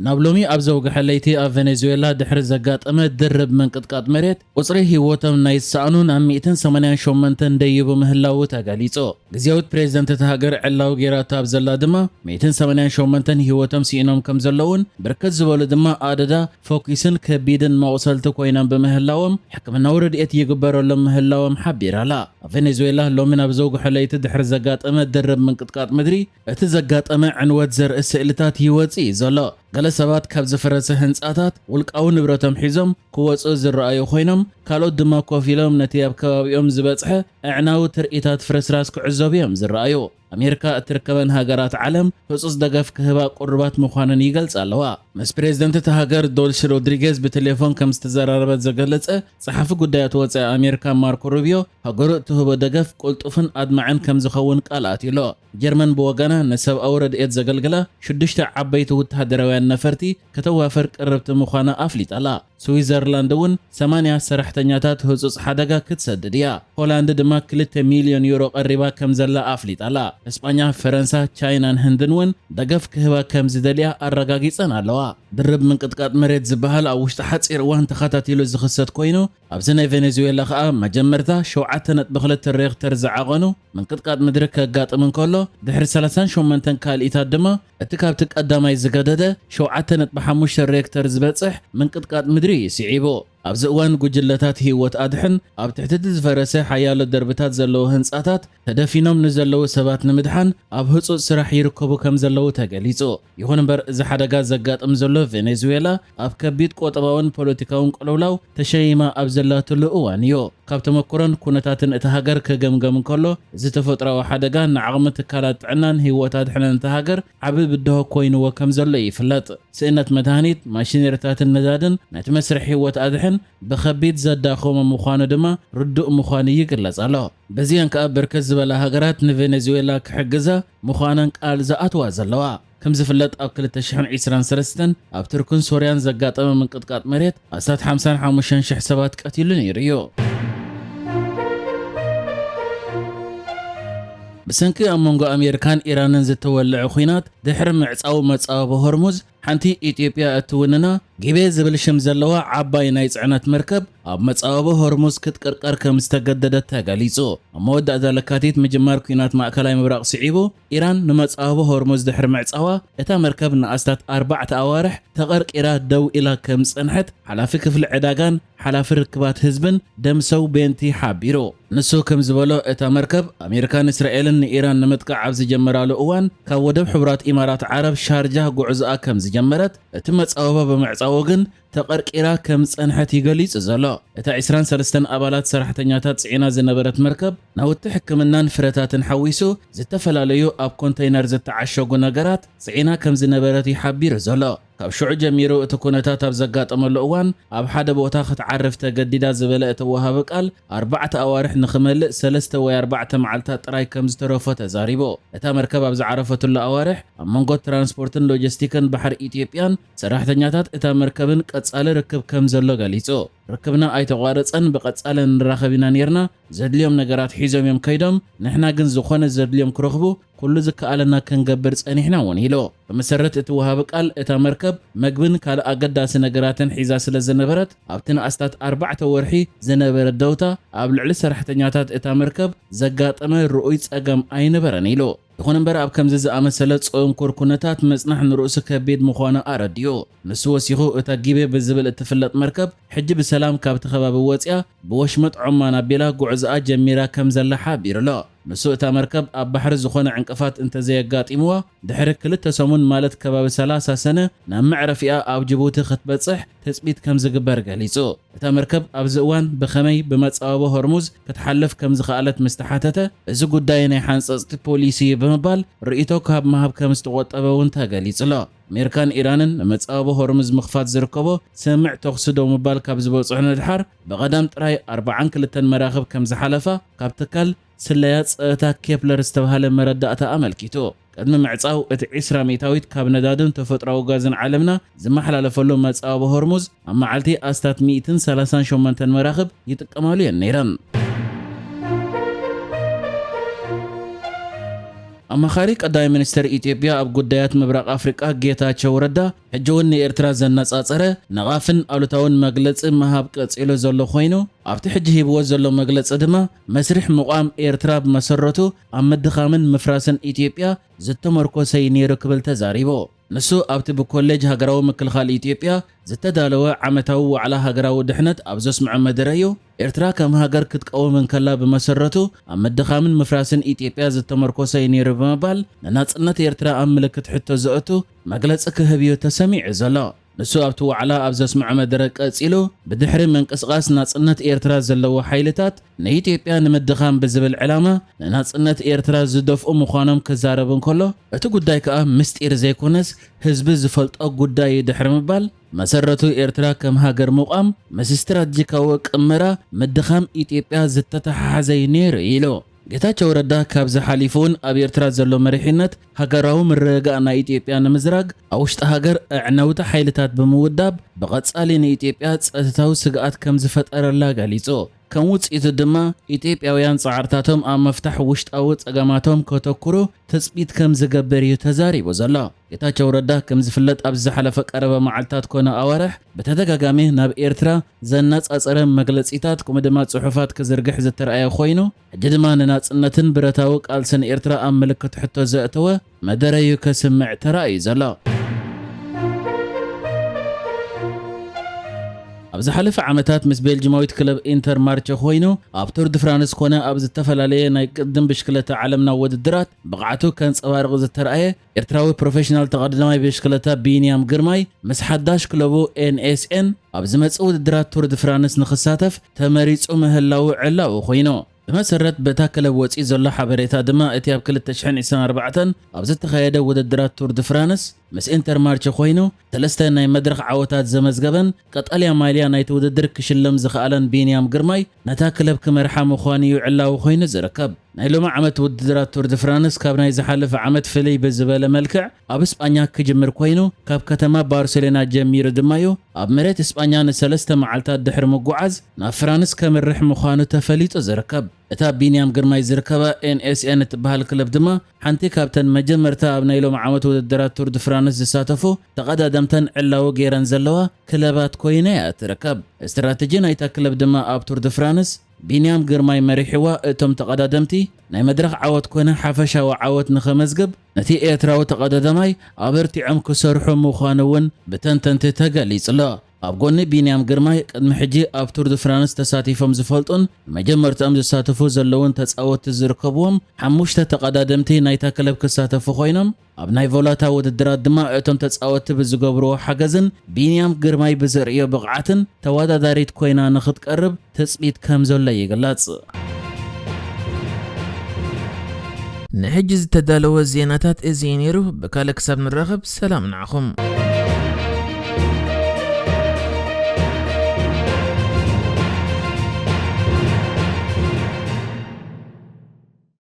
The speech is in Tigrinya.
ናብ ሎሚ ኣብ ዘውግሐ ለይቲ ኣብ ቬኔዙዌላ ድሕሪ ዘጋጠመ ድርብ ምንቅጥቃጥ መሬት፣ ቁጽሪ ህይወቶም ናይ ዝሰኣኑ ናብ ሚእትን ሰማንያን ሸሞንተን ደይቡ ምህላዉ ተገሊጹ። ግዝያዊት ፕሬዝደንት እታ ሃገር ዕላዊ ጌራቶ ኣብ ዘላ ድማ፣ ሚእትን ሰማንያን ሸሞንተን ህይወቶም ስኢኖም ከም ዘለውን፣ ብርክት ዝበሉ ድማ ኣደዳ ፎኪስን ከቢድን መቑሰልቲ ኮይኖም ብምህላዎም፣ ሕክምናዊ ረድኤት ይግበረሎም ምህላዎም ሓቢራ'ላ። ኣብ ቬኔዙዌላ ሎሚ ናብ ዘውግሐ ለይቲ ድሕሪ ዘጋጠመ ድርብ ምንቅጥቃጥ ምድሪ፣ እቲ ዘጋጠመ ዕንወት ዘርኢ ስእልታት ይወጽእ እዩ ዘሎ። ገለ ሰባት ካብ ዝፈረሰ ህንጻታት ውልቃዊ ንብረቶም ሒዞም ክወጹ ዝረኣዩ ኮይኖም፣ ካልኦት ድማ ኮፍ ኢሎም ነቲ ኣብ ከባቢኦም ዝበጽሐ ኣዕናዊ ትርኢታት ፍርስራስ ክዕዘቡ እዮም ዝረኣዩ። ኣሜሪካ እትርከበን ሃገራት ዓለም ህጹጽ ደገፍ ክህባ ቅሩባት ምዃነን ይገልጻ ኣለዋ። ምስ ፕሬዝደንት እታ ሃገር ዶልሲ ሮድሪጌዝ ብቴሌፎን ከም ዝተዘራረበት ዘገለጸ ጸሓፊ ጉዳያት ወጻኢ ኣሜሪካ ማርኮ ሩቢዮ፣ ሃገሩ እትህቦ ደገፍ ቅልጡፍን ኣድማዕን ከም ዝኸውን ቃል ኣትዩ'ሎ። ጀርመን ብወገና ንሰብኣዊ ረድኤት ዘገልግላ ሽዱሽተ ዓበይቲ ወተሃደራውያን ነፈርቲ ከተዋፍር ቅርብቲ ምዃና ኣፍሊጣ'ላ። ስዊዘርላንድ እውን ሰማንያ ሰራሕተኛታት ህጹጽ ሓደጋ ክትሰድድ እያ። ሆላንድ ድማ ክልተ ሚልዮን ዩሮ ቀሪባ ከም ዘላ ኣፍሊጣ'ላ። እስጳኛ፣ ፈረንሳ፣ ቻይናን ህንድን እውን ደገፍ ክህባ ከም ዝደልያ ኣረጋጊጸን ኣለዋ። ድርብ ምንቅጥቃጥ መሬት ዝበሃል ኣብ ውሽጢ ሓጺር እዋን ተኸታቲሉ ዝኽሰት ኮይኑ፣ ኣብዚ ናይ ቬኔዙዌላ ከኣ መጀመርታ ሸውዓተ ነጥቢ ክልተ ሬክተር ዝዓቐኑ ምንቅጥቃጥ ምድሪ ከጋጥም እንከሎ፣ ድሕሪ ሰላሳን ሸሞንተን ካልኢታት ድማ እቲ ካብቲ ቀዳማይ ዝገደደ ሸውዓተ ነጥቢ ሓሙሽተ ሬክተር ዝበጽሕ ምንቅጥቃጥ ምድሪ እዩ ስዒቡ። ኣብዚ እዋን ጉጅለታት ህይወት ኣድሕን ኣብ ትሕቲ እቲ ዝፈረሰ ሓያሎ ደርብታት ዘለዉ ህንጻታት ተደፊኖም ንዘለዉ ሰባት ንምድሓን ኣብ ህጹጽ ስራሕ ይርከቡ ከም ዘለዉ ተገሊጹ። ይኹን እምበር፣ እዚ ሓደጋ ዘጋጥም ዘሎ ቬኔዙዌላ ኣብ ከቢድ ቁጠባውን ፖለቲካውን ቅልውላው ተሸይማ ኣብ ዘላትሉ እዋን እዩ። ካብ ተመኩሮን ኩነታትን እታ ሃገር ክግምገም እንከሎ፣ እዚ ተፈጥሮኣዊ ሓደጋ ንዓቕሚ ትካላት ጥዕናን ህይወት ኣድሕንን እታ ሃገር ዓቢ ብድሆ ኮይንዎ ከም ዘሎ ይፍለጥ። ስእነት መድሃኒት፣ ማሽነሪታትን ነዳድን ነቲ መስርሕ ህይወት ኣድሕን ብኸቢድ ዘዳኸሞ ምዃኑ ድማ ርዱእ ምዃኑ ይግለጽ ኣሎ። በዚአን ከኣ ብርክት ዝበላ ሃገራት ንቬኔዙዌላ ክሕግዛ ምዃነን ቃል ዝኣትዋ ዘለዋ። ከም ዝፍለጥ፣ ኣብ ክልተ ሽሕን ዕስራን ሰለስተን ኣብ ቱርክን ሶርያን ዘጋጠመ ምንቅጥቃጥ መሬት ኣስታት ሓምሳን ሓሙሽተን ሽሕ ሰባት ቀቲሉ ነይሩ እዩ። ብሰንኪ ኣብ መንጎ ኣሜሪካን ኢራንን ዝተወልዐ ኲናት ድሕሪ ምዕጻው መጻወቢ ሆርሙዝ፣ ሓንቲ ኢትዮጵያ እትውንና ጊቤ ዝብል ሽም ዘለዋ ዓባይ ናይ ጽዕነት መርከብ ኣብ መጻወቢ ሆርሙዝ ክትቅርቀር ከም ዝተገደደት ተገሊጹ። ኣብ መወዳእታ ለካቲት ምጅማር ኲናት ማእከላይ ምብራቕ ስዒቡ፣ ኢራን ንመጻወቢ ሆርሙዝ ድሕሪ ምዕጻዋ፣ እታ መርከብ ንኣስታት ኣርባዕተ ኣዋርሕ ተቐርቂራ ደው ኢላ ከም ዝጸንሐት ሓላፊ ክፍሊ ዕዳጋን ሓላፊ ርክባት ህዝብን ደምሰው ቤንቲ ሓቢሩ። ንሱ ከም ዝበሎ፣ እታ መርከብ ኣሜሪካን እስራኤልን ንኢራን ንምጥቃዕ ኣብ ዝጀመራሉ እዋን፣ ካብ ወደብ ሕቡራት ኢማራት ዓረብ ሻርጃህ ጉዕዞኣ ከም ዝጀመረት፣ እቲ መጻወባ ብምዕጻዉ ግን ተቐርቂራ ከም ዝጸንሐት እዩ ገሊጹ ዘሎ። እታ ዕስራን ሰለስተን ኣባላት ሰራሕተኛታት ጽዒና ዝነበረት መርከብ፣ ናውቲ ሕክምናን ፍረታትን ሓዊሱ ዝተፈላለዩ ኣብ ኮንተይነር ዝተዓሸጉ ነገራት ጽዒና ከም ዝነበረት እዩ ሓቢሩ ዘሎ። ካብ ሽዑ ጀሚሩ እቲ ኩነታት ኣብ ዘጋጠመሉ እዋን፣ ኣብ ሓደ ቦታ ክትዓርፍ ተገዲዳ ዝበለ እቲ ወሃቢ ቃል፣ ኣርባዕተ ኣዋርሕ ንኽመልእ ሰለስተ ወይ ኣርባዕተ መዓልታት ጥራይ ከም ዝተረፎ ተዛሪቡ። እታ መርከብ ኣብ ዝዓረፈትሉ ኣዋርሕ፣ ኣብ መንጎ ትራንስፖርትን ሎጂስቲክን ባሕሪ ኢትዮጵያን ሰራሕተኛታት እታ መርከብን ቀጻሊ ርክብ ከም ዘሎ ገሊጹ። "ርክብና ኣይተቋረጸን፣ ብቐጻሊ ንራኸብ ኢና ኔርና። ዘድልዮም ነገራት ሒዞም እዮም ከይዶም፣ ንሕና ግን ዝኾነ ዘድልዮም ክረኽቡ ኩሉ ዝከኣለና ክንገብር ጸኒሕና" እውን ኢሉ። ብመሰረት እቲ ወሃቢ ቃል፣ እታ መርከብ መግብን ካልእ ኣገዳሲ ነገራትን ሒዛ ስለ ዝነበረት፣ ኣብቲ ንኣስታት ኣርባዕተ ወርሒ ዝነበረ ደውታ፣ ኣብ ልዕሊ ሰራሕተኛታት እታ መርከብ ዘጋጠመ ርኡይ ጸገም ኣይነበረን ኢሉ። ይኹን እምበር፣ ኣብ ከምዚ ዝኣመሰለ ጽንኩር ኩነታት ምጽናሕ ንርእሱ ከቢድ ምዃኑ ኣረዲኡ። ንሱ ወሲኹ፣ እታ ጊቤ ብዝብል እትፍለጥ መርከብ፣ ሕጂ ብሰላም ካብቲ ከባቢ ወጺኣ፣ ብወሽመጥ ዖማን ኣቢላ ጉዕዞኣ ጀሚራ ከም ዘላ ሓቢሩ ኣሎ። ንሱ፣ እታ መርከብ ኣብ ባሕሪ ዝኾነ ዕንቅፋት እንተዘየጋጢምዋ፣ ድሕሪ ክልተ ሰሙን፣ ማለት ከባቢ ሰላሳ ሰነ፣ ናብ መዕረፊኣ ኣብ ጅቡቲ ክትበጽሕ ትጽቢት ከም ዝግበር ገሊጹ። እታ መርከብ ኣብዚ እዋን ብኸመይ ብመጻወቢ ሆርሙዝ ክትሓልፍ ከም ዝኸኣለት ምስ ተሓተተ፣ "እዚ ጉዳይ ናይ ሓንጸጽቲ ፖሊሲ" እዩ ብምባል ርእይቶ ካብ ምሃብ ከም ዝተቖጠበ እውን ተገሊጹ ኣሎ። ኣሜሪካን ኢራንን ንመጻወቢ ሆርሙዝ ምኽፋት ዝርከቦ ስምምዕ ተኹሲ ደው ምባል ካብ ዝበጽሑ ንድሓር፣ ብቐዳም ጥራይ ኣርባዓን ክልተን መራኽብ ከም ዝሓለፋ ካብ ትካል ስለያ ጸጥታ ኬፕለር ዝተባህለ መረዳእታ ኣመልኪቱ። ቅድሚ ምዕጻው፣ እቲ ዕስራ ሚእታዊት ካብ ነዳድን ተፈጥሮኣዊ ጋዝን ዓለምና ዝመሓላለፈሉ መጻወቢ ሆርሙዝ፣ ኣብ መዓልቲ ኣስታት ሚእትን ሰላሳን ሸሞንተን መራኽብ ይጥቀማሉ እየን ነይረን። ኣማኻሪ ቀዳማይ ሚኒስትር ኢትዮጵያ ኣብ ጉዳያት ምብራቕ ኣፍሪቃ ጌታቸው ረዳ፣ ሕጂ እውን ንኤርትራ ዘነጻጸረ ነቓፍን ኣሉታውን መግለጺ ምሃብ ቀጺሉ ዘሎ ኮይኑ፣ ኣብቲ ሕጂ ሂብዎ ዘሎ መግለጺ ድማ መስርሕ ምቋም ኤርትራ ብመሰረቱ ኣብ ምድኻምን ምፍራስን ኢትዮጵያ ዝተመርኮሰ እዩ ነይሩ ክብል ተዛሪቡ። ንሱ ኣብቲ ብኮሌጅ ሃገራዊ ምክልኻል ኢትዮጵያ ዝተዳለወ ዓመታዊ ዋዕላ ሃገራዊ ድሕነት ኣብ ዘስምዖ መደረ እዩ፣ ኤርትራ ከም ሃገር ክትቀውም እንከላ ብመሰረቱ ኣብ ምድኻምን ምፍራስን ኢትዮጵያ ዝተመርኮሰ እዩ ነይሩ ብምባል፣ ንናጽነት ኤርትራ ኣብ ምልክት ሕቶ ዘእቱ መግለጺ ክህብ እዩ ተሰሚዑ ዘሎ። ንሱ ኣብቲ ዋዕላ ኣብ ዘስምዖ መደረ ቀጺሉ፣ ብድሕሪ ምንቅስቓስ ናጽነት ኤርትራ ዘለዉ ሓይልታት ንኢትዮጵያ ንምድኻም ብዝብል ዕላማ ንናጽነት ኤርትራ ዝደፍኡ ምዃኖም ክዛረብ እንከሎ፣ እቲ ጉዳይ ከኣ ምስጢር ዘይኮነስ ህዝቢ ዝፈልጦ ጉዳይ እዩ ድሕሪ ምባል፣ መሰረቱ ኤርትራ ከም ሃገር ምቋም ምስ ስትራቴጂካዊ ቅመራ ምድኻም ኢትዮጵያ ዝተተሓሓዘ እዩ ነይሩ ኢሉ። ጌታቸው ረዳ ካብዚ ሓሊፉ እውን ኣብ ኤርትራ ዘሎ መሪሕነት ሃገራዊ ምርግጋእ ናይ ኢትዮጵያ ንምዝራግ ኣብ ውሽጢ ሃገር ኣዕነውቲ ሓይልታት ብምውዳብ ብቐጻሊ ንኢትዮጵያ ጸጥታዊ ስግኣት ከም ዝፈጠረላ ገሊጹ። ከም ውጽኢቱ ድማ ኢትዮጵያውያን ጻዕርታቶም ኣብ ምፍታሕ ውሽጣዊ ጸገማቶም ከተኩሩ ትጽቢት ከም ዝገብር እዩ ተዛሪቡ ዘሎ። ጌታቸው ረዳ ከም ዝፍለጥ ኣብ ዝሓለፈ ቀረበ መዓልታት ኮነ ኣዋርሕ ብተደጋጋሚ ናብ ኤርትራ ዘነጻጸረ መግለጺታት ከምኡ ድማ ጽሑፋት ክዝርግሕ ዝተረኣየ ኮይኑ፣ ሕጂ ድማ ንናጽነትን ብረታዊ ቃልስን ኤርትራ ኣብ ምልክት ሕቶ ዘእተወ መደረ እዩ ከስምዕ ተራእዩ ዘሎ። ኣብ ዝሓለፈ ዓመታት ምስ ቤልጅማዊት ክለብ ኢንተር ማርቸ ኮይኑ ኣብ ቱር ድ ፍራንስ ኮነ ኣብ ዝተፈላለየ ናይ ቅድም ብሽክለታ ዓለምና ውድድራት ብቕዓቱ ከንጸባርቕ ዝተረኣየ ኤርትራዊ ፕሮፌሽናል ተቐዳዳማይ ብሽክለታ ቢንያም ግርማይ ምስ ሓዳሽ ክለቡ ኤን ኤስ ኤን ኣብ ዝመጽእ ውድድራት ቱር ድ ፍራንስ ንኽሳተፍ ተመሪጹ ምህላዉ ዕላዊ ኮይኑ። ብመሰረት በታ ክለብ ወጺኡ ዘሎ ሓበሬታ ድማ እቲ ኣብ ክልተ ሽሕን ዕስራን ኣርባዕተን ኣብ ዝተኻየደ ውድድራት ቱር ድ ፍራንስ ምስ ኢንተር ማርቸ ኮይኑ ሰለስተ ናይ መድረኽ ዓወታት ዘመዝገበን ቀጠልያ ማልያ ናይቲ ውድድር ክሽለም ዝኸኣለን ቢንያም ግርማይ ነታ ክለብ ክመርሓ ምዃኑ እዩ ዕላዊ ኮይኑ ዝርከብ። ናይ ሎሚ ዓመት ውድድራት ቱር ድ ፍራንስ ካብ ናይ ዝሓለፈ ዓመት ፍልይ ብዝበለ መልክዕ ኣብ እስጳኛ ክጅምር ኮይኑ ካብ ከተማ ባርሴሎና ጀሚሩ ድማ እዩ ኣብ መሬት እስጳኛ ንሰለስተ መዓልታት ድሕሪ ምጉዓዝ ናብ ፍራንስ ከምርሕ ምዃኑ ተፈሊጡ ዝርከብ። እታ ቢንያም ግርማይ ዝርከባ ኤን ኤስ ኤን እትበሃል ክለብ ድማ ሓንቲ ካብተን መጀመርታ ኣብ ናይ ሎሚ ዓመት ውድድራት ቱር ድ ፍራንስ ዝሳተፉ ተቐዳደምተን ዕላዊ ገይረን ዘለዋ ክለባት ኮይና እያ ትርከብ። ስትራተጂ ናይታ ክለብ ድማ ኣብ ቱር ድ ፍራንስ ቢንያም ግርማይ መሪሕዋ እቶም ተቐዳደምቲ ናይ መድረኽ ዓወት ኮነ ሓፈሻዊ ዓወት ንኸመዝግብ ነቲ ኤርትራዊ ተቐዳዳማይ ኣበርቲዖም ክሰርሑ ምዃኑ እውን ብተንተንቲ ተገሊጹ ኣሎ። ኣብ ጎኒ ቢንያም ግርማይ ቅድሚ ሕጂ ኣብ ቱር ድ ፍራንስ ተሳቲፎም ዝፈልጡን መጀመርትኦም ዝሳተፉ ዘለውን ተጻወትቲ ዝርከብዎም ሓሙሽተ ተቐዳደምቲ ናይታ ክለብ ክሳተፉ ኮይኖም ኣብ ናይ ቮላታ ውድድራት ድማ እቶም ተጻወትቲ ብዝገብርዎ ሓገዝን ቢንያም ግርማይ ብዘርእዮ ብቕዓትን ተወዳዳሪት ኮይና ንኽትቀርብ ትጽቢት ከም ዘሎ ይግለጽ። ንሕጂ ዝተዳለወ ዜናታት እዚ እዩ ነይሩ። ብካልእ ክሳብ ንራኸብ ሰላም ንዓኹም።